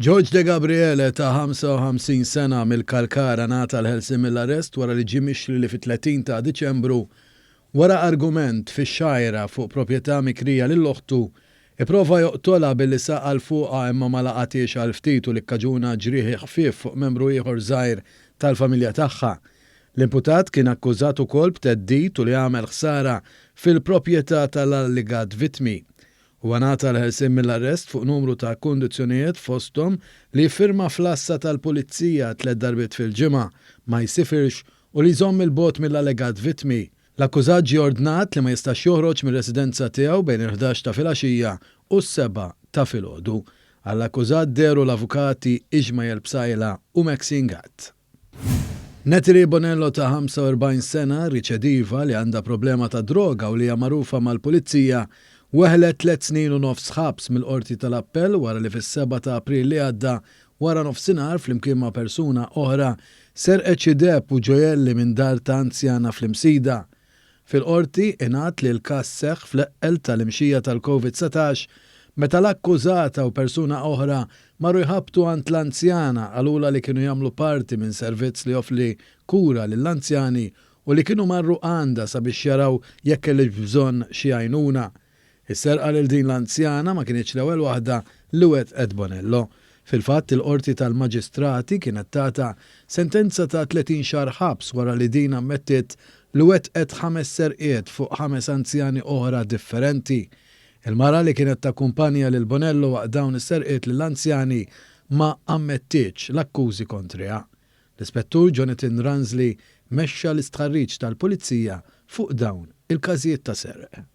George De Gabriele ta' 55 sena mill-Kalkara ngħata l-ħelsien mill-arrest wara li ġie mixli li fit-30 ta' Diċembru, wara argument fix-Xgħajra fuq proprjetà mikrija lil oħtu, ipprova joqtolha billi saq għal fuqha imma ma laqathiex għal ftit u li kkaġuna ġrieħi ħfief fuq membru ieħor żgħir tal-familja tagħha. L-imputat kien akkużat ukoll b'theddid u li għamel ħsara fil-proprjetà tal-allegat vittmi. Huwa ngħata l-ħelsien mill-arrest fuq numru ta' kundizzjonijiet fosthom li jiffirma fl-għassa tal-Pulizija tlett darbiet fil-ġimgħa, ma jsifirx u li jżomm 'il bogħod mill-allegat vittmi. L-akkużat ġie ordnat li ma jistax joħroġ mir-residenza tiegħu bejn il-ħdax ta' filgħaxija u s-sebgħa ta' filgħodu. Għall-akkużat dehru l-avukati Ishmael Psaila u Maxine Gatt. Natalie Bonello ta' 45 sena, riċediva li għandha problema ta' droga u li hija magħrufa mal-Pulizija, weħlet tlett snin u nofs ħabs mill-Qorti tal-Appell wara li fis-sebgħa ta' April li għadda wara nofsinhar flimkien ma' persuna oħra serqet xi deheb u ġojelli minn dar ta' anzjana fl-Imsida. Fil-Qorti ingħad li l-każ seħħ fl-eqqel tal-imxija tal-Covid 19 meta l-akkużata u persuna oħra marru jħabbtu għand l-anzjana qalulha li kienu jagħmlu parti minn servizz li joffri kura lill-anzjani u li kienu marru għandha sabiex jaraw jekk kellhiex bżonn xi għajnuna. Is-serqa lil din l-anzjana ma kinitx l-ewwel waħda li wettqet Bonello. Fil-fatt, il-Qorti tal-Maġistrati kienet tatha sentenza ta' 30 xahar ħabs wara li din ammettiet li wettqet ħames serqiet fuq ħames anzjani oħra differenti. Il-mara li kienet takkumpanja lil Bonello waqt dawn is-serqiet lill-anzjani ma ammettietx l-akkużi kontriha. L-Ispettur Jonathan Ransley mexxa l-istħarriġ tal-Pulizija fuq dawn il-każijiet ta' serq.